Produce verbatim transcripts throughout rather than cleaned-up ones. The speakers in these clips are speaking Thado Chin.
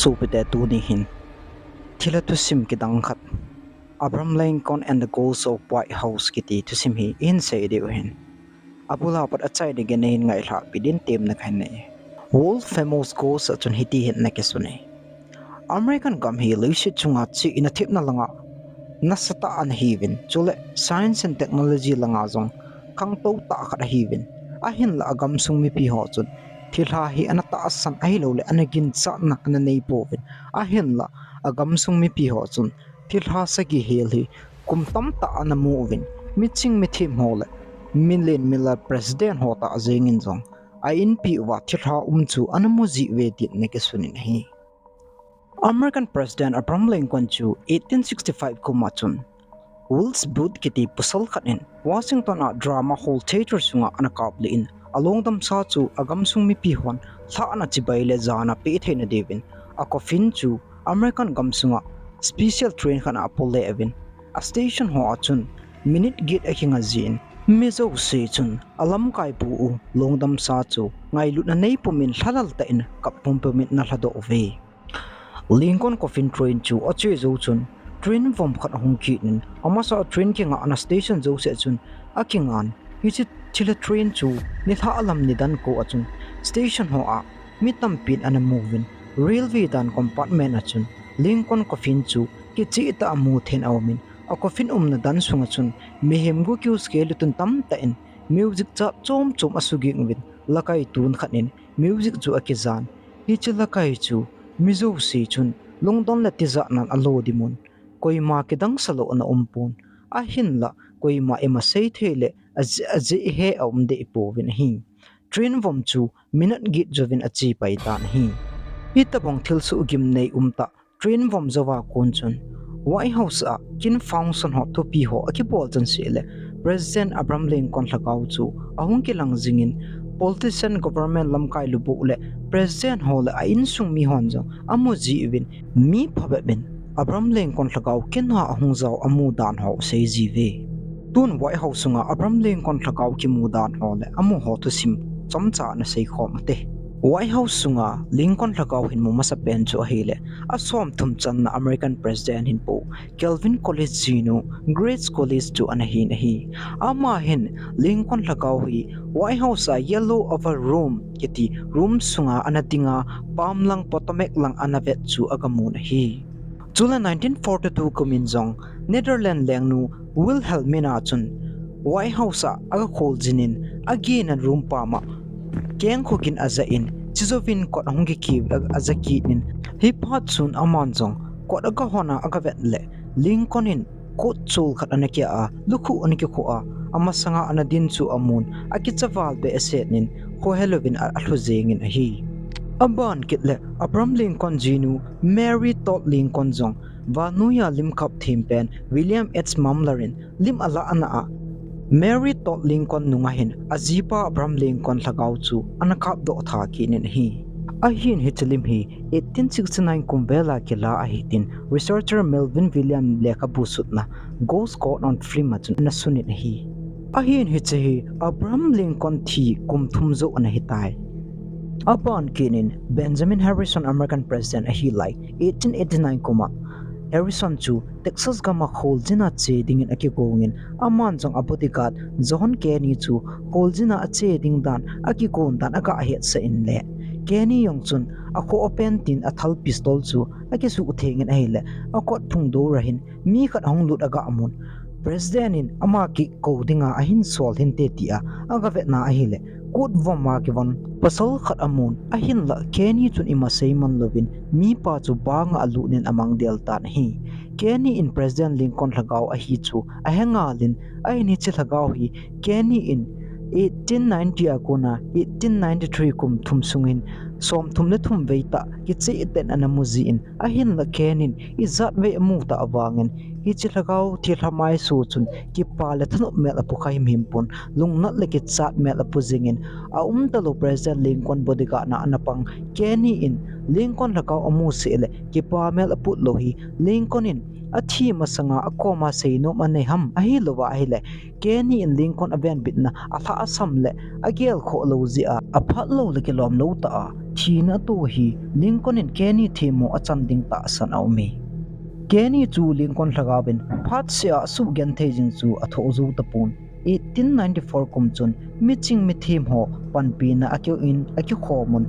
Tupite tuni hin thilha thusim kidang khat, Abraham Lincoln and the Ghost of White House kiti thusim hi ihin sei diu ahin. Abul a pat achaina gei nahin ngailhah peh din temna kahin nei. World famous ghost a chun hiti hin ana kisun e. American gam hi leiset chunga chihna thepna langa nasatah ana hiuvin, chule science and technology langa jong khangtou tah khat ahiuvin. Ahinla agamsung mipi ho chun thilha hi ana tahsan ahilouleh ana ginchatna ana neipouvin. Ahinla agamsung mipi ho chun thilha sagi hel hi kum tamtah ana mu uvin, miching mithem ho le milen milal president ho tah jengin jong a inpi uva thilha um chu ana mu jiuve tin ana kisun in ahi. American President Abraham Lincoln chu eighteen sixty-five kum a chun Wilbur Booth kiti pasal khat in Washington a Drama Hall Theatre sunga ana kaplih in, alongdamsa chu agamsung mipi hon lhahna chibai le jana peh theina diuvin a coffin chu American gamsunga special train khat a apolleh uvin, a station ho a chun minute get akinga jin, mi jouse chun alamkaipu u longdamsa chu ngailutna neipumin lhalal tah in kap pumpumin ana lhadoh uve. Lincoln coffin train chu ache jou chun train vom khat ahung kit in, amasa train kingahna station jouse a chun akingan. Hiche thilha train chu nilhah lam nidan ko a chun station ho a mi tampin ana mu uvin, railway dan compartment a chun Lincoln coffin chu kicheh tah a mu thei in aumin, a coffin umna dan sunga chun mihem gukiu skeletun tamtah in music chat chom chom asuging uvin, lakai tun khat in music chu akijan. Hiche lakai chu mi jouse chun lungdon le tijatnan alo dimun, koima kidang salou ana umpon. Ahinla koima ima seithei le ajeh, ajeh he aum deh pouvin ahi. Train vom chu minute get jouvin achepai tan ahi. Hitobang thilsoh gimnei umtah train vom jouva kon chun White House a Kim Fong Son ho thupi ho akibol chan seh le President Abraham Lincoln lhagao chu ahung kilang jingin, politician, government lamkai lubuh le president ho le a insung mi hon jong amu jiuvin, mi phabep in Abraham Lincoln lhagao kina ahung jao amu dan ho sei jiuve. Tun White House sunga Abraham Lincoln lhagao kimu dan ho le amu ho thusim chomcha ana seikhom ute. White House sunga Lincoln lhagao hin mu masapen chu ahile, asomthum channa American President hinpu Calvin Coolidge jinu Grace Coolidge chu ana hin ahi. Ama hin Lincoln lhagao hi White House a Yellow Oval Room kiti room sunga ana dinga, pam lang Potomac lang ana vet chu agamun ahi. Chule nineteen forty-two kumin jong Netherlands lengnu Wilhelmina chun White House a agakhol jinin, agena room pama kengkhu gin ajah in, chujouvin kot ahung kikip a, ajah kit in, hiphat chun aman jong kot agahon a agavet le Lincoln in coat chol khat ana kia a, lukhuh ana kikhuh a, amasanga ana din chu amun, akicha val behseh in, khohelouvin a, alhu jengin ahi. Aban kit le Abraham Lincoln jinu Mary Todd Lincoln jong vannoiya lim kap thempen William H Mumler in lim alahna a Mary Todd Lincoln nunga hin ajipa Abraham Lincoln lhagao chu ana kapdoh tha kit in ahi. Ahin hiche lim hi eighteen sixty-nine kum vela kila ahi tin researcher Melvin Williams lekhabu sutna Ghost Court on Film a chun ana sun in ahi. Ahin hiche hi Abraham Lincoln thi kum thum jou ana hitai. Aban kit in Benjamin Harrison American President ahilai eighteen eighty-nine kuma Harrison chu Texas gama kholjin a che dingin akigongin, aman jong a bodyguard John Caney chu kholjin a ache ding dan akigon dan agahetsah in le, Caney jong chun akhoh a pen tin athal pistol chu akisuh thengin ahile, akot phung dora hin mi khat ahung lut agamun. President in ama kikou dinga ahin sol hinte tia agavetna ahile, coat vom a kivon pasal khat amun, ahinla Caney chun ima seiman louvin mipa chu banga alut in amangdel tan ahi. Caney in President Lincoln lhagao ahi chu ahengal in, ahin hiche lhagao hi Caney in eighteen ninety a kona eighteen ninety-three kum thum sungin somthum le thum vei tah kicheh tah in ana mu jin, ahinla Caney in ijat vei amu tah vangin Hiche lhagao thilha maiso chun kipa le thanop mel apu kha himhim pon, lungnat le kichat mel apu jingin, aumtalou President Lincoln bodyguard na ana pang Kenny in Lincoln lhagao amu seh le kipa mel aput lou hi Lincoln in athi masanga akoma seinom anei ham ahilouva ahile, Kenny in Lincoln avenbitna alhahsam le agelkhoh lou jeh a, aphat lou le kilom lou tah a thina ato hi Lincoln in Kenny themmo achan ding tahsan aume. Kenny chu Lincoln lhagao in phatseh a asuh genthei jing chu athoh jou tapon. Eighteen ninety-four kum chun miching mithem ho panpina akiu in akikhomun,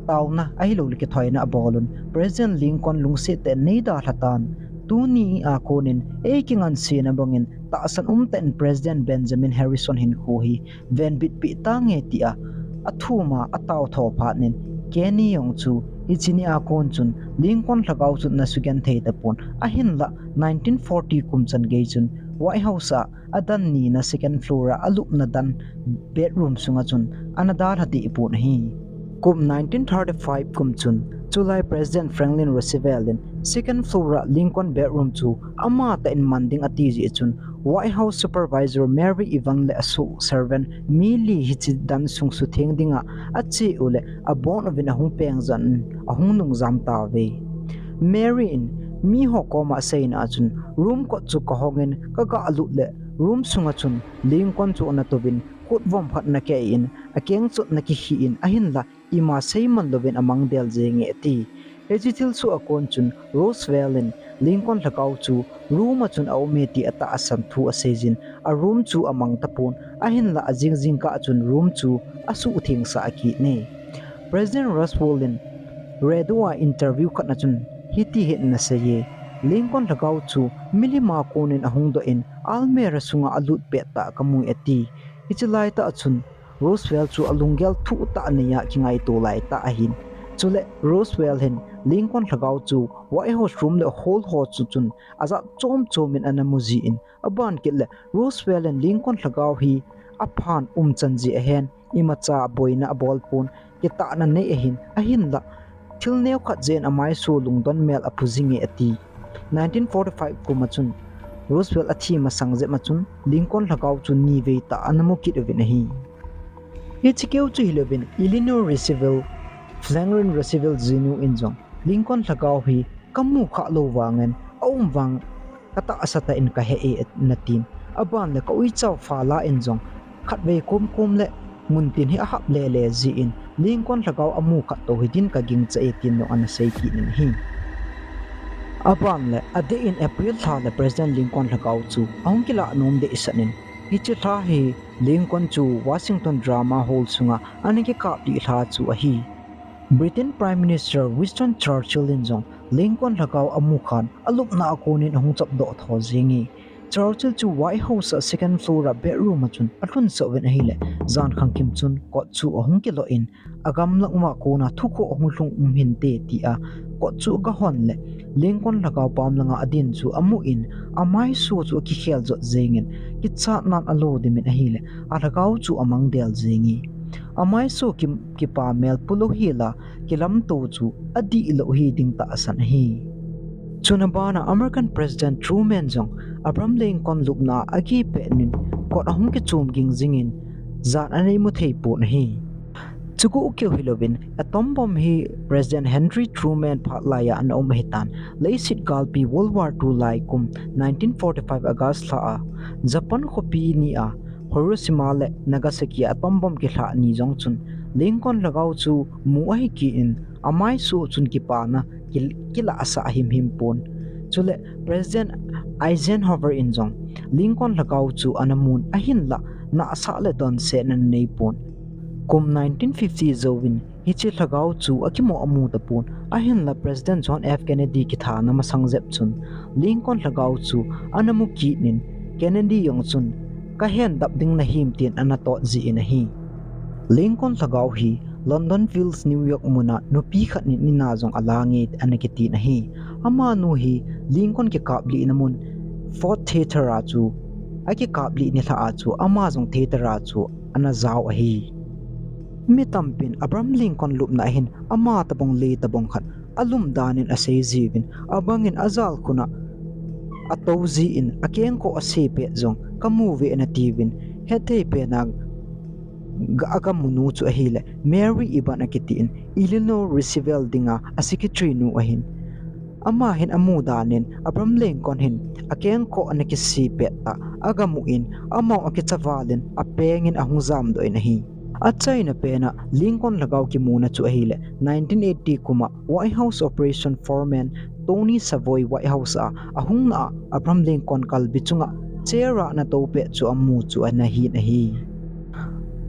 taona ahilou le kithoina abolun, President Lincoln lungset tah in neidalha tan. Tuni a konin eikingansena bangin tahsan umtah in President Benjamin Harrison hinkho hi venbitpeh tange tia athum a ataotho phat in Kenny jong chu hiche ni a kon chun Lincoln lhagao chun ana sugenthei tapon, ahinlah nineteen forty kum chan gei chun White House a adan nina second floor a alupna dan bedroom sunga chun ana dalha deh pon ahi. Kum nineteen thirty-five kum chun chulai President Franklin Roosevelt in second floor a Lincoln bedroom chu amatah in man ding ati jeh chun White House Supervisor Mary Evan le asoh servant mi li hiche dan sung sutheng dinga ache u le abon uvin ahung peng jan ahung nungjam tauve. Mary in miho koma aseina a chun room kot chu kahongin kagalut le room sunga chun Lincoln chu ana touvin khutvom khat ana keh in akeng chot ana kikhi in ahinlah ima seiman louvin amangdel jenge ati. Hiche thilsoh a kon chun Roosevelt in Lincoln lhagao chu room a chun aume ti atahsan thu aseijin a room chu amang tapon ahinlah ajing jingkah a chun room chu asuhthengsah akit e. President Roosevelt in radio a interview khat na chun hiti hin ana seiye, Lincoln lhagao chu milim a konin ahung doh in almirah sunga alut pettah kamu e ati. Hiche laitah a chun Roosevelt chu alunggel thuhtah neiya kingaito laitah ahin. Chule Roosevelt hin Lincoln lhagao chu White House room le hall ho chu chun ajat chom chom in ana mu jin, aban kit le Roosevelt in Lincoln lhagao hi aphan umchan jeh ahin, imacha boina abol pon, kitahna nei ahin, ahinlah thil neokhat jeh in amaiso lungdon mel apu jinge ati. Nineteen forty-five kum a chun Roosevelt athi masang jep a chun Lincoln lhagao chu nivei tah ana mu kit uvin ahi. Hiche keu chu hilouvin Eleanor Roosevelt, Franklin Roosevelt jinu in jong Lincoln lhagao hi kamu khah lou vangin aum vang katahsa tah in kahe e ana tin. Aban le ka uicha u Fala in jong khatvei komkom le muntin hi ahap lele jin Lincoln lhagao amu khat tou hi din kagingcha e tin jong ana sei kit in ahi. Aban le adeh in April lha le President Lincoln lhagao chu ahung kilah nom dehset in hiche lha hi Lincoln chu Washington Drama Hall sunga ana kikaplih lha chu ahi. Britain Prime Minister Winston Churchill in jong Lincoln lhagao amu khan alupna a konin ahung chapdoh tho jenge. Churchill chu White House a second floor a bedroom a chun alhunsah uvin ahile, jan khangkim chun kot chu ahung kilo in, agamlang uva kona thukhoh ahung lhung um hinte tia kot chu agahon le, Lincoln lhagao pam langa adin chu amu in, amaiso chu akikhel jot jengin, kichatnan alo dimin ahile, alhagao chu amangdel jenge. Amaiso ki, kipa mel pulou hila, kilamto chu adihlou hi ding tahsan ahi. Chuna bana American President Truman jong Abraham Lincoln lupna ageh pet in kot ahung kichom ging jingin jan ana imu thei pon ahi. Chuguh keu hilouvin atom bomb hi President Harry Truman phat laiya ana um ahitan, leiset galpi World War Two lai kum nineteen forty-five August lha a Japan khopi nia Hiroshima le Nagasaki a atom bomb kilhah ni jong chun Lincoln lhagao chu mu ahi kit in amaiso chun kipana ki, kilahsah himhim pon. Chule President Eisenhower in jong Lincoln lhagao chu ana mun ahinlah nahsah le donsetna ana nei pon. Kum nineteen fifty jouvin hiche lhagao chu akimo amu tapon, ahinlah President John F Kennedy kithana masang jep chun Lincoln lhagao chu ana mu kit in Kennedy jong chun kahen dap ding nahim tin ana tot jin ahi. Lincoln lhagao hi London Fields, New York muna nupi khat in ina jong alange ana kitin ahi. Amanu hi Lincoln kikaplihna mun Ford Theater a chu akikaplih nilhah a chu ama jong theater a chu ana jao ahi. Mi tampin Abraham Lincoln lupna ahin ama tabang le tabang khat alum danin asei jiuvin, abangin ajal khuna atou jin akengkoh asepet jong kamu uve ana tiuvin, hetthei pena ga, agamunu chu ahile Mary Eban akitin Eleanor Roosevelt dinga a secretary nu ahin. Ama hin amu danin Abraham Lincoln hin akengkoh ana kisepet a agamu in, amau akichavalin apengin ahung jamdoh in ahi. Achaina pena Lincoln lhagao kimuna chu ahile nineteen eighty kuma White House Operation Foreman Tony Savoy White House a ahungna a Abraham Lincoln kalbi chunga chair a ana toupet chu amu chu ana hin ahi.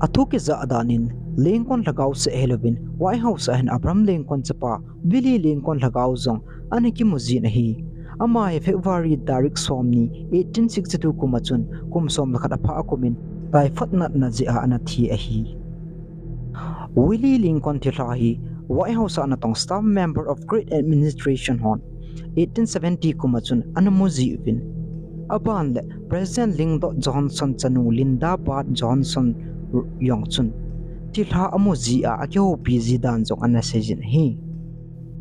Athu kijah danin Lincoln lhagao seh hilouvin White House a hin Abraham Lincoln chapa Willie Lincoln lhagao jong ana kimu jin ahi. Ama hi February tarik somni eighteen sixty-two kuma chun kum somlekhat aphah akumin typhoid natna jeh a ana thi ahi. Willie Lincoln thilha hi White House a natong staff member of Great Administration hon eighteen seventy kuma chun ana mu jiuvin. Aban le President Lyndon Johnson chanu Lydia Bird Johnson jong chun thilha amu ji a akihoupi ji dan jong ana seijin ahi.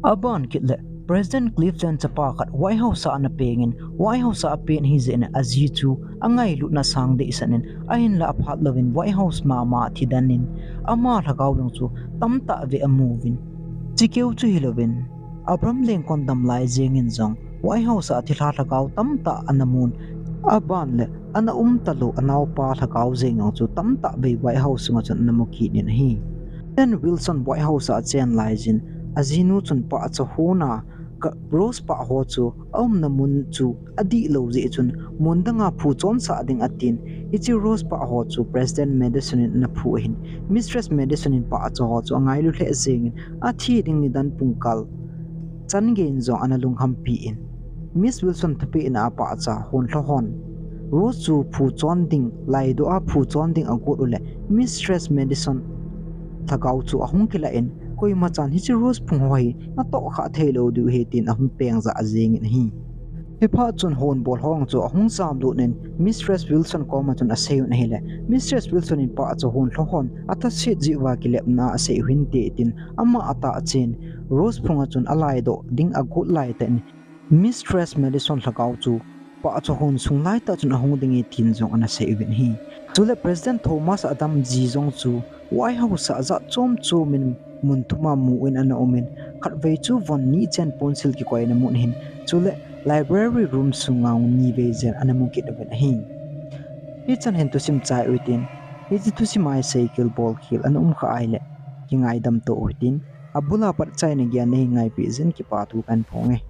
Aban kit le President Cleveland chapa khat White House a ana pengin White House a apen ahijeh in aji chu angailutna sang dehset in ahinla aphat louvin White House mama a thi den in ama lhagao jong chu tamtah vei amuvin. Chukeu chu hilouvin Abraham Lincoln dam lai jengin jong White House a thilha lhagao tamtah ana mun. Aban le ana um talou anaopa lhagao jeng jong chu tamtah vei White House sunga chun ana mu kit in ahi. President Wilson White House a achen laijin ajinu chun pahcha hon a rose pah ho chu aumna mun chu adihlou jeh chun mun danga phu chonsah ding atin, hiche rose pah ho chu President Madison in ana phu ahin, Mistress Madison in pahcha ho chu angailu lheh jengin athi ding nidan pungkal changeiyin jong ana lunghampi in, Miss Wilson thupehna a pahcha hon lhohon rose chu phu chon ding, laidoh a phu chon ding agot uleh Mistress Madison lhagao chu ahung kilah in, koimachan hiche rose phung ho hi natohkhah theilou diu ahi tin ahung peng jah jengin ahi. Hiphat chun hon bol ho chu ahung jamlut in Mistress Wilson koma chun aseiuvin ahile Mistress Wilson in pahcha hon lhohon athaset jeh uva kilepna asei u hinte tin ama atahchen rose phunga chun alaidoh ding agot laitah in Mistress Madison lhagao chu pahcha hon sung laitah chun ahung dinge tin jong ana seiuvin ahi. Chule President Thomas adam ji jong chu White House a jat chom chom in mun thum a mu in ana um in, khatvei chu von ni chen ponsil kikoina mun ahin, chule library room sunga nivei jen ana mu kit uvin ahi. Hichan hin thusim chai uhitin, hiche thusim a isei khel bol khel ana um kha ahile kingaidam to uhitin, abula pat achaina geiya nei ngaipeh jeh in kipathu kahin phonge.